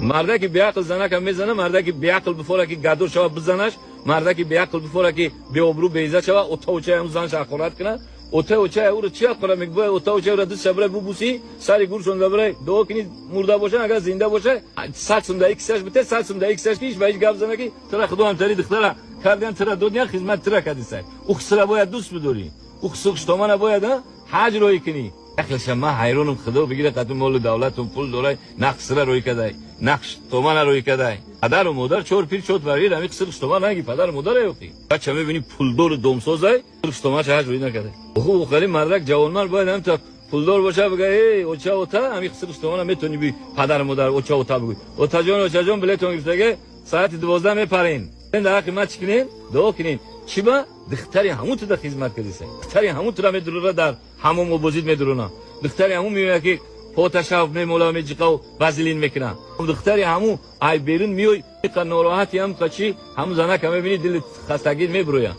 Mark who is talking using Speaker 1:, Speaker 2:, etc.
Speaker 1: Мардаки беақл занака мезана, мардаки беақл бифора ки гадо шава, бизанаш, мардаки беақл бифора ки беобрӯ, беиззат шава, ота очаи ҳамун занша ҳақорат кунад. Ота очаи ӯро чӣ ҳақорат мекунад? Ота очаи ӯро дастша бирай бубусӣ, сари гуршонда бирай дуо кунӣ, мурда боша, агар зинда боша, 100 сум да иксаш бите, 100 сум да иксаш ки ҳеч ба ҳеч гап зана ки тура худо ҳамтари духтара кардиан, тура додиан, хизмат тура кардисай. Ӯ хисра бояд дӯст бидорӣ, ӯ хисухштомана бояд ҳаҷ роҳӣ кунӣ. Яхлаша ман ҳайронам, худо бигира, қату молу давлату пул дорай, на хисра роҳӣ кадай, на хиштомана роҳӣ кадай. Падару модар чор пир чот варир, ами қиср хиштоман наги падару модар ёқи. Бача мебини, пулдору домсозай, хиштомаша ҳаҷ роҳӣ накадай. Хуб, хали мардак ҷавонмард бояд ҳамта пулдор боша, бига: «Эй, оча, ота, ами қиср хиштомана метони би падару модар, оча, ота бигӯй. Отаҷон, очаҷон, билетон гирифтаге, соати 12 мепарем. Дар ҳаққи ма чӣ кунем? Дуо кунем.» Чӣ ба духтари ҳамун туда хизмат кардиса, духтари ҳамун тура медурора, дар ҳамом обозид медурона, духтари ҳамун меояд ки поташав мемола, меҷиқав, вазелин мекунад, духтари ҳамун ай берун меой, нороҳати ҳам қачи ҳамун занака мебини, дили хастагӣ мебурояд.